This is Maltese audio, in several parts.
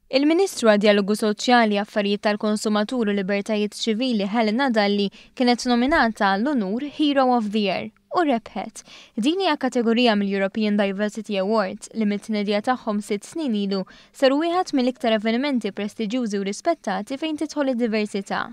Il-Ministru għad-Djalogu Soċjali, Affarijiet tal-Konsumatur u Libertajiet Ċivili Helena Dalli kienet nominata għall-unur Hero of the Year u rebħet. Din hija kategorija mill-European Diversity Awards li mit-tnedija tagħhom 6 snin ilu saru wieħed mill-iktar avvenimenti prestiġjużi u rispettati fejn tidħol id-diversità.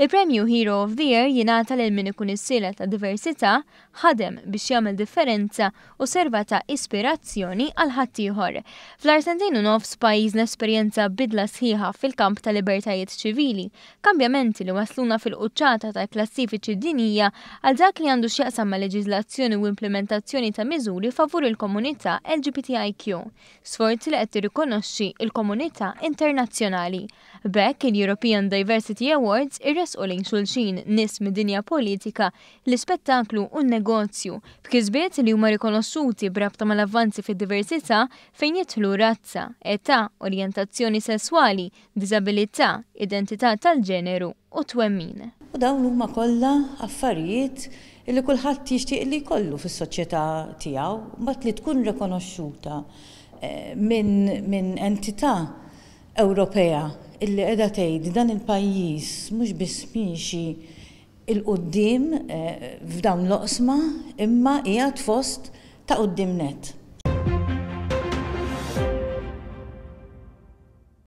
Il-premju Hero of the Year jingħata lil min ikun issielet ta' diversità, ħadem biex jagħmel differenza u serva ta' ispirazzjoni għal ħaddieħor. Fl-aħħar sentejn u nofs pajjiżna esperjenza bidla sħiħa fil-kamp ta' libertajiet ċivili, kambjamenti li wasluna fil-quċċata ta' klassifiċi dinjija għal dak li għandu x'jaqsam ma' leġiżlazzjoni u implementazzjoni ta' miżuri favur il-komunità LGBTIQ. Sforzi li qed tirrikonoxxi il-komunità internazzjonali. B'hekk il-European Diversity Awards irresqu lejn xulxin nies mid-dinja politika, l-ispettaklu u n-negozju, b'kisbiet li huma rikonoxxuti b'rabta mal-avvanzi fid-diversità fejn jidħlu razza, età, orjentazzjoni sesswali, diżabilità, identità tal-ġeneru u twemmin. U dawn huma kollha affarijiet li kulħadd jixtieq li jkollu fis-soċjetà tiegħu, mbagħad li tkun rikonoxxuta minn entità Ewropea illi qiegħda tgħid dan il-pajjiż mhux biss miexi 'l quddiem f'dawn l-oqsma imma qiegħed fost ta' quddiem net.